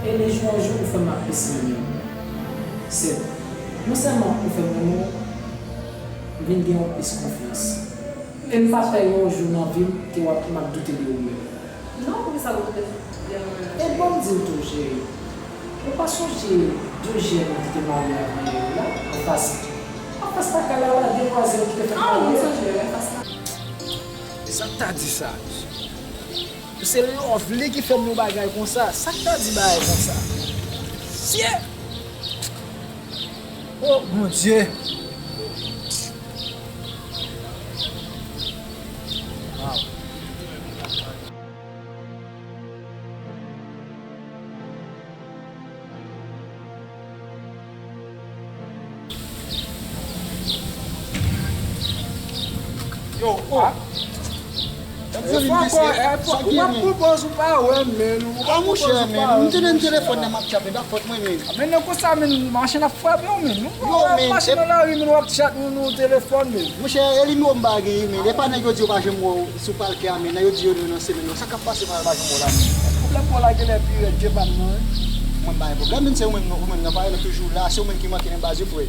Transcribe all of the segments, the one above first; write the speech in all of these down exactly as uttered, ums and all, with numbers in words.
E de jou an jou, ou fè m ap plis renmen w. Sèt, non sèlman ou fè m renmen w, m vin gen yon plis konfyans. E m pa fè yon jou nan vi m ke w ap, m ap doute de ou menm. Non, poukisa pou doute de mwen menm? E ban m di w tou, cheri. Ou pa sonje de jèn ki te marye avè w la, anfas, anfas lakay la, la, demwazèl ki te fèk marye? Ah, mwen sonje, anfas la. Sa k ta di sa? Se Lovely ki fè m yon bagay konsa. Sa k ta di bagay konsa? Sye! Oh, Bondye! Wow. Yo, oh. Ou ap pran pòz ou pa wè m, men. Ah, monchè, men, m te nan telefòn nan, m ap tchape, pa fòt mwen, men. Men nan konsa, men, machin ap frape w, men. Nou pa wè machin nan lari, men, w ap tchat, nou, nou telefòn, men. Monchè, e nimewo m pa genyen, men. E pa nèg yo di yo pa janm wè w sou palkè a, men. Nèg yo di yo nan semèn nan. Sa k ap pase, pa, pa janm wè w la, men. Pwoblèm pa w la genlè pi rèd ke pa m nan, wi. Mwen, m pa gen pwoblèm, men, se ou menm, ou menm nan, pa, nou toujou la, se ou menm ki manke nan baz yo, frè.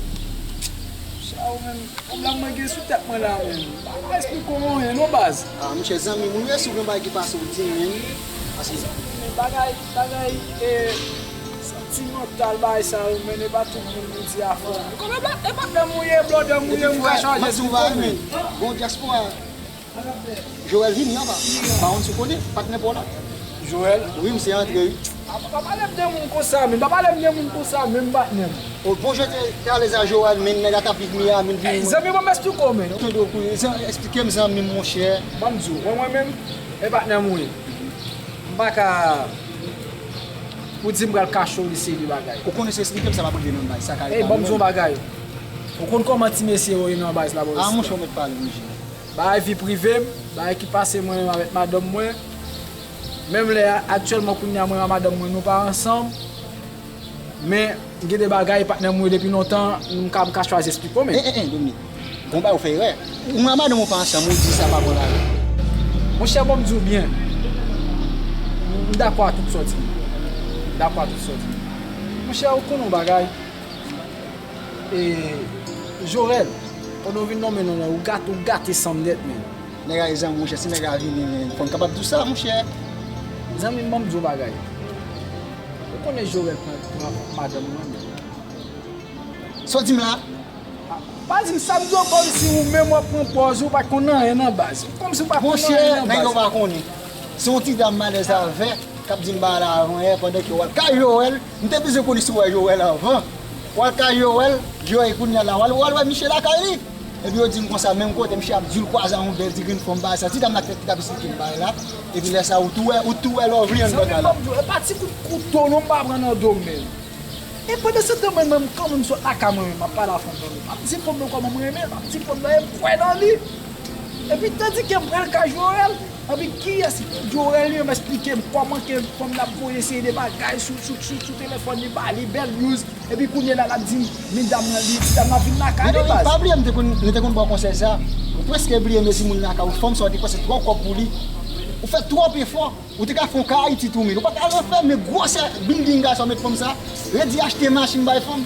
Sa ou menm. Pwoblèm mwen gen sou tèt mwen la menm. M pa ka esplike w anyen non baz. Ah, monchè, zanmi m, wi, si w gen bagay ki pase w di m menm. Paske bagay, bagay, e, santimantal, bagay sa yo, men e pa tout moun pou di afè w. Ou konprann? E patnè m ou ye, blòdè m ou ye, m ka chaje sou kò men. Bon, dyaspora, Joel vini anba. Pa konn si w konnen, patnè pa w la. Joel? Wi, misye antre, wi. Pa, pa pale m de moun konsa, men. Pa pale m de moun konsa, menm patnè m. O, bon, je te, te alèz a Joel, men nèg la t ap viv Miami, vin. Ey, zanmi, ban m esplike w, men. Tande w, kou, zan-, esplike m, zanmi m, monchè. Ban m di w, mwen, mwen menm, e patnè m ou ye. M pa ka, pou di m pral kache w yon seri de bagay. Ou konnen se esplike m, sa p ap rive nan baz, sa ka rive. Ey, ban m di w yon bagay. Ou konn kòman ti mesye yo ye nan baz la, bò. Ah, monchè, ou mèt pale, monchè. Bagay vi prive m, bagay ki pase mwen menm avèk madanm mwen. Menm lè a, aktyèlman, kounye a, mwen ak madanm mwen, nou pa ansanm. Men, gen de bagay, patnè mwen, depi lontan, m ka, m ka chwazi esplike w, men. Eh, eh, eh, Dominique. Gon bagay ou fè erè. Ou ak madanm ou pa ansanm, ou di sa pa bon la. Monchè, ban m di w byen. M dakò a tout sa w di m. M dakò a tout sa w di m. Monchè, ou konnen yon bagay. E, Jorèl, pandan w vin nonmen non an, ou gate, ou gate san m nèt, men. Nèg la e zanmi, monchè, si nèg la vini, men, fò m kapab di w sa, monchè. Zanmi m, ban m di w bagay. Ou konnen Jorèl pran, pran madanm mwen, men. Sa w di m la? A, pa di m sa m di w kòmsi ou menm w ap pran pòz ou pa konn anyen nan baz. Kòmsi w pa konn anyen nan baz. Monchè, nèg yo pa konnen. Se yon ti dam m alèz avè k ap di m bagay la avan yè pandan ke w al kay Joèl. M te bezwen konnen si w wè Joèl anvan. W al kay Joèl, Joèl kounye a la, w al, w al wè misye lakay li. Epi yo di m konsa, menm kote, misye ap di l kwaze a yon bèl ti grenn fanm bagay sa. Ti dam la ki t ap esplike m bagay la. Epi lè sa, ou tou wè, ou tou wè Lovely anndan kay la. Zanmi m, ban m di w, e pa ti kout kouto non m pa pran nan do m, men. E pandan se tan, mwen menm, kanmenm sot lakay mwen menm, m ap pale a fanm nan, m ap di fanm nan kòman m renmen l, m ap di fanm nan e m kwè nan li. Epi tandike m pral kay Joèl, epi kiyès Joèl li menm esplike m kòman ke fanm nan ap voye seri de bagay sou, sou, sou, sou telefòn li ba li, bèl news. Epi kounye a la, l ap di m, men dam nan, li, ti dam nan vin lakay li, baz. Pa bliye, m te konn, m te konn ba w konsèy sa. Ou prèske bliye mezi moun lakay ou, fanm sa w te panse twò kòb pou li. Ou fè twòp efò. Ou te ka fè yon kay Ayiti tou, men. Ou pa t al anfèmen gwosè bilding sa w met fanm sa. Redi achte machin bay fanm.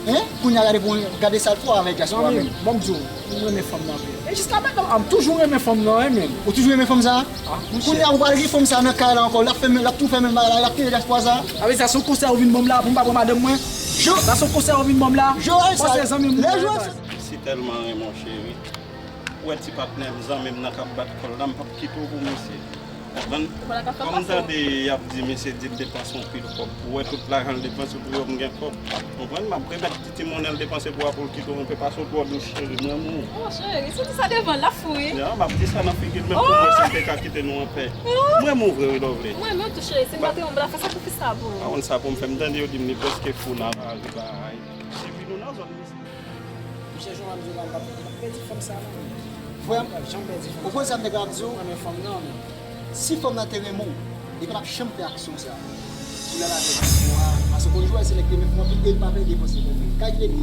Hein? Kounye a gade pou, gade sa l fè w avèk dyaspora menm. Ban m di w, m renmen fanm nan anpil. E jiska mentnan, m toujou renmen fanm nan, wi, men. Ou toujou renmen fanm sa? Ah, monchè. Kounye a ou pral gen fanm sa nan kay la ankò, l ap fè men, l ap tou fè menm bagay la, l ap kenbe dyaspora sa. A vle di sa se yon konsèy ou vin ban m la pou m pa pran madanm mwen? Sa se yon konsèy ou vin ban m la? Konsèy zanmi m. Lè Joèl si tèlman renmen w, cheri. Ou wè ti patnè m, zanmi m nan k ap bat kò l la, m p ap kite w pou misye. Konprann? Kòm m tande y ap di misye di l depanse yon pil kòb. Ou wè tout lajan l depanse pou yo m gen kòb. Konprann? M ap remèt ti, ti monnen l depanse pou w a pou l kite w, m pe pase w twò dous, cheri, m renmen w. Oh, cheri, si w di sa devan l, l ap fou, wi. Ya, m ap di sa nan figi l menm pou m wè si l te ka kite nou anpè. M renmen w vre, wi, Lovely. M renmen w tou, cheri. Si m pa te renmen w, m pa t ap fè sakrifis sa pou ou. Pa konn sa pou m fè. M tande yo di m li prèske fou nan lari, bay. Depi nou nan zòn misye. Monchè, jan w ap di w la, m p ap, m p ap pèdi fanm sa a non, men. Frè m, ou konn sa m te ka ap di w? Mwen renmen fanm nan, men. Si fanm nan te renmen w, li pa t ap janm fè aksyon sa a. Pou l al avèk ou a, paske w konn Joèl se nèg ki renmen fanm anpil e li pa vle depanse pou li. Kay ki te di,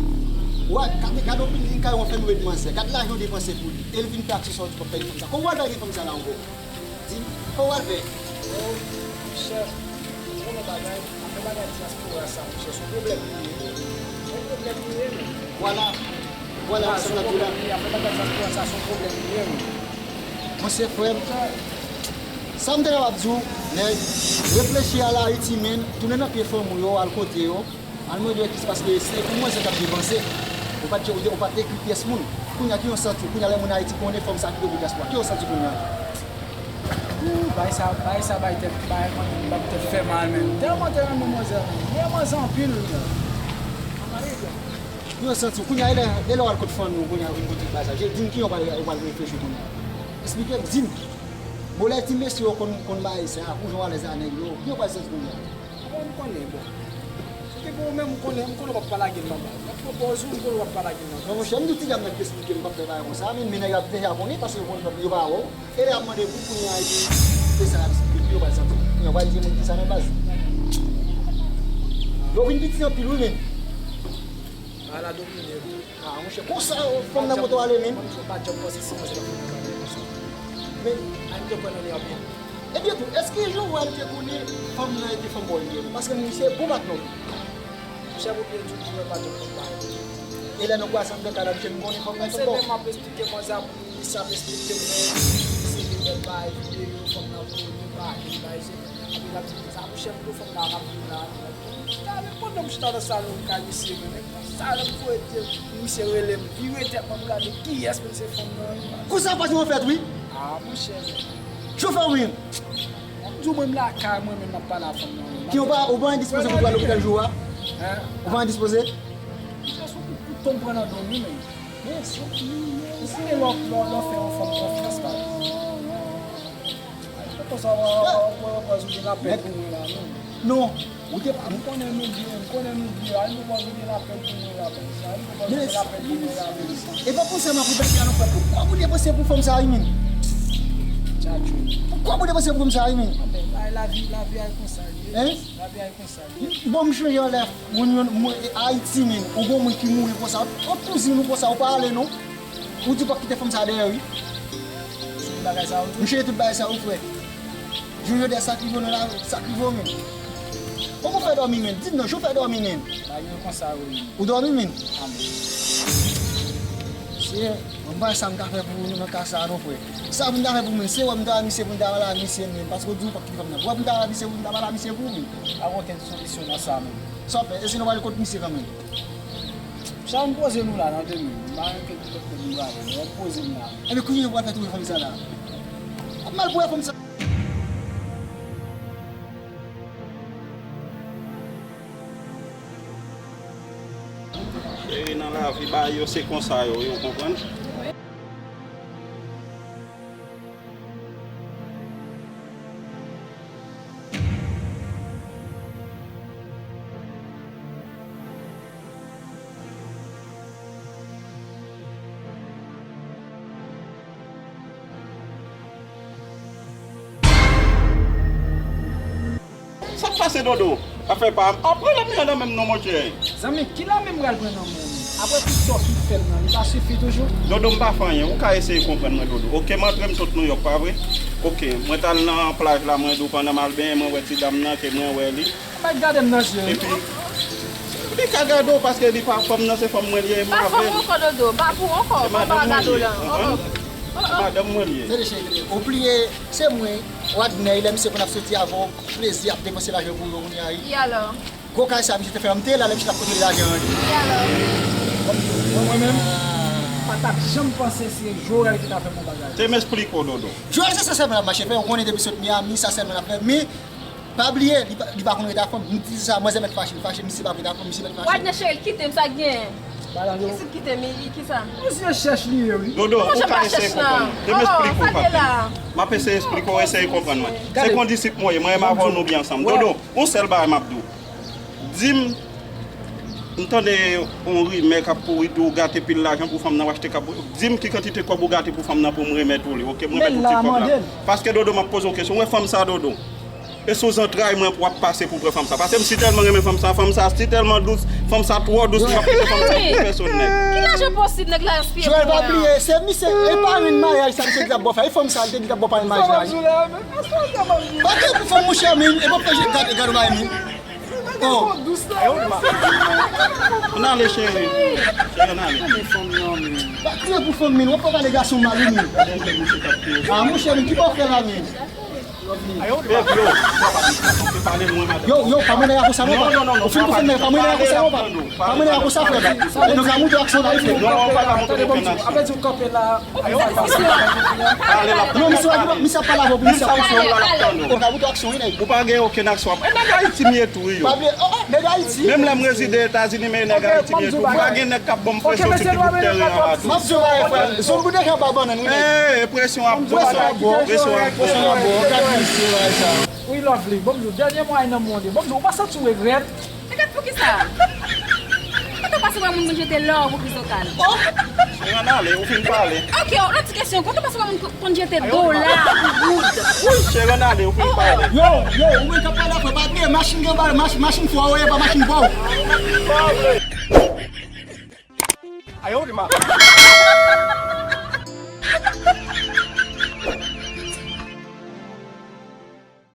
wè, gade, gade yon bilding kay ou anfè lwe dmanzè, gade lajan w depanse pou li, e li vin fè aksyon sa a, ou di w p ap pèdi fanm sa a. Kòman w al pèdi fanm sa a la ankò? Di m, kòman w al fè? Oh, monchè, ou konnen bagay, afè Bagay dyaspora sa, monchè, se yon pwoblèm li ye. Se yon pwoblèm li ye, men. Vwala. Vwala, sa m ap di w la. Afè bagay dyaspora sa, se yon pwoblèm li ye, men. Monchè, frè m, sa m te kapab di w, nèg, reflechi al Ayiti, men, tounen nan pye fanmi w yo, al kote yo, al mande yo kisa paske se pou manzè k ap depanse. Ou pa t, ou pa t ekri pyès moun. Kounye a, ki w santi w? Kounye a, lè moun Ayiti konnen fanm sa kite pou dyaspora, ki w santi w kounye a? Ooh, bagay sa, bagay sa bay tèt, bay, bay tèt fè mal, men. Tèlman te renmen manzè, men. Renmen manzè anpil, wi. Ki w santi w? Kounye a, e lè, e lè w al kot fanmi w, kounye a, vin kote bagay sa. Di m ki jan w pral, w pral reflechi kounye a. Eksplike m, di m. Bon, lè ti mesye yo konn, konn bagay sa, pou jan w alèz a nèg yo, ki jan w pral santi kounye a? Bon, m konnen, bon. Se te pou ou menm, m konnen, m konnen w p ap pa lage m nan baz. M ap pran pòz ou, m konnen w p ap pa lage m nan baz. Bon, monchè, m di w ti dam nan ki eksplike m p ap fè bagay konsa, men, men nèg yo ap deja konnen, paske yo konn yo pa wè w. E lè y ap mande pou kounye a, epi se sa y ap eksplike, yo pral santi. Kounye a, w pral di moun ki sa nan baz. Yo vin piti anpil, wi, men. Ala domine. Ah, monchè, konsa, fanm nan pote w ale, men. Mwen, mwen pa janm panse se konsa l ap vin kanpe konsa. Men, a, m te kwè nan li anpil. Ebyen tou, èske Joel te konnen fanm nan e te fanm bò li ye? Paske misye bon patnè w. Monchè, pou byen di w, Joel pa janm konn bagay. E lè nou kwè ansanm nan kay la, misye vin konnen fanm nan fanm bò. Se menm m ap eksplike manzè a pou misye ap eksplike m, men misye gen bèl bagay videyo, fanm nan voye bagay, bagay, se, epi l ap di konsa, monchè, m di w fanm nan ap vin la. Chita, men pandan m chita nan salon kay misye, men, men konsa, lè m voye tèt, misye rele m, vire tèt mwen pou gade kiyès, men se fanm nan, wi. Konsa pase w fèt, wi. Ah, monchè, men. Chofè, wi. M di w, mwen, m lakay mwen, men m ap pale a fanm nan, wi. Ki ou pa, ou pa endispoze pou w al lopital jou a? Hein? Ou pa endispoze? Misye sou kou, kou ton pran nan do m, wi, men. Men, se, se lè w, lè w, lè w fè yon fanm konfyans, la. Konsa w ap, w ap, w ap, w ap gen lapèn pou mwen la, non. Non, ou te pa. M konnen nou byen, m konnen nou byen. Al nou pa gen lapèn pou mwen la, men. Al nou pa gen lapèn pou mwen la, men. E pa konsa m ap repanse a non, frè. Poukwa ou depanse pou fanm sa, wi, men? Tchadjou. Poukwa ou depanse pou fanm sa, wi, men? Anben, lavi, lavi a konsa, wi. Hein? Lavi a konsa, wi. Bon, m chonje yon lè, moun, yon, moun, Ayiti, men. Ou gon moun ki mouri konsa. Yon kouzin ou konsa, ou pa ale, non. Ou di w p ap kite fanm sa dèyè, wi. Se tout bagay sa, wi. M chonje tout bagay sa, wi, frè. Jou jodi a, sa k rive w nan lari, sa k rive w menm. Kòman w fè dòmi, menm? Di m non, jan w fè dòmi, menm? Bagay yo konsa, wi. Ou dòmi, menm? Amen. Seyè, mwen pa wè sa m ka fè pou ou nan ka sa a non, frè. Sa pou m ta fè pou ou, menm? Se wè m ta wè misye pou m ta pale a misye, menm. Paske w di w p ap kite fanm nan. Wè pou m ta pale a misye pou m ta pale a misye pou ou, menm. Pa gen okenn solisyon nan sa, menm. Sa w fè? E si nou pral kot misye kanmenm? Sa m poze nou la nan demen. M pa gen kèk lòt kote m prale. Mwen poze m la. Ebyen, kounye a, ou pral fè touye fanm sa la. Ap mal pou wè fanm sa. Cheri, nan lavi, bagay yo se konsa yo ye, ou konprann? Sa k pase, Dodo? Afè pa m. Ap pran lame a nan men m non, monchè. Zanmi, ki lame m pral pran nan men w? Apre tout sa w fin fè m nan, li pa sifi toujou? Dodo, m pa fè anyen. Ou ka eseye konprann mwen, Dodo. Oke, m antre, m sot Nouyòk, pa vre? Oke, mwen t al nan plaj la, mwen di w pandan m al benyen, mwen wè ti dam nan, ke mwen wè li. Mèt gade m nan je. Epi, li ka gade w paske li pa fanm nan, se fanm mwen li ye, m avè l. Pa fanm ou ankò, Dodo, pa pou ou ankò, fanm pa gade w la. Se madanm mwen li ye, ou konprann? Se madanm mwen li ye. Tande, cheri, ou bliye, se mwen, Wadner, lè misye konn ap soti avè w, plezi ap depanse lajan pou yo kounye a, wi. E alò? Gwo kay sa misye te fè, m te la lè misye t ap kontwole lajan an, wi. E alò? Bon, mwen menm, pa t ap janm panse se Joel ki ta fè m yon bagay. Te m esplike w, Dodo. Joel, se sa sèlman l ap mache fè, ou konnen depi sot Miami, sa sèlman l ap fè, men pa bliye, li pa, li pa konn ret a fanm. M di sa, manzè mèt fache, li fache, misye p ap ret a fanm, misye mèt fache. Wadner cheri, kite m, sa k genyen? Isit kite m, i, i, kisa? Yon zye chèch li ye, wi. Dodo, ou ka eseye konprann mwen. Te m esplike w, papi. M ap eseye esplike w, eseye konprann mwen. Se kondisip mwen ye, mwen menm avè w nou byen ansanm. Dodo, yon sèl bagay m ap di w. Di m, m tande yon rimè k ap kouri di w gate pil lajan pou fanm nan, w achte kab. Di m ki kantite kòb ou gate pou fanm nan pou m remèt ou li, oke? M remèt ou ti kòb la. Paske, Dodo, m ap poze w kesyon. Ou wè fanm sa, Dodo? E sou zantray mwen pou w ap pase pou pran fanm sa. Paske m si tèlman renmen fanm sa, fanm sa si tèlman dous, fanm sa twò dous, m ap kite fanm sa pou pèsonn nèg. Ki lajan posib nèg la espere pou mwen an? Joel, pa bliye, se misye, e parenn maryaj sa misye di l ap ba w fè. E fanm sa, li te di l ap ba w parenn maryaj la, wi. Pa gen pou fanm, monchè, men, e pa fè gade, gade w bay, men. Oh. Ann ale, cheri. Cheri, ann ale. Pa kriye pou fanm, men. W ap fè pale gason mal, wi, men. Ah, monchè, men, ki pa w fè la, men? Yo, yo, pa mwen nèg la konsa, non, pa. Ou fin konfime, pa mwen nèg la konsa, non, pa. Pa mwen nèg la konsa, frè. E nou ka monte aksyon la, wi, frè. Non, pa ka monte aksyon la. Apre di w kanpe la. Non, misye, misye ap pale avè w, misye ap pale avè w. Ou ka monte aksyon, wi, nèg. Ou pa gen okenn aksyon. E nèg Ayiti m ye tou, wi, yo. Pa bliye, oh, oh, nèg Ayiti. Menm lè m rezide Etazini, men nèg Ayiti m ye tou. Pa gen nèg k ap ban m presyon sou ti bout teren an la tou. M ap di w bagay, frè. Zòn Boudèkè pa bannann, wi, nèg. Eh, presyon ap bon. Presyon ap bon. Presyon ap bon. Gad misye, bagay sa. Wi, Lovely, bon m di w, dènye mwa nan mond. Bon m di w, ou pa santi w regrèt? Regrèt pou kisa? Kote w pase wè moun konn jete lò pou krizantal? Oh! Cheri, ann ale, ou fin pale. Ok, yon lòt ti kesyon. Kote w pase wè moun konn jete dola pou goud? Cheri, ann ale, ou fin pale. Yo, yo, ou menm k ap pale afè, pa bliye, machin gen ba, mach-, machin fò, wi, pa machin fò. Ayo, di ma.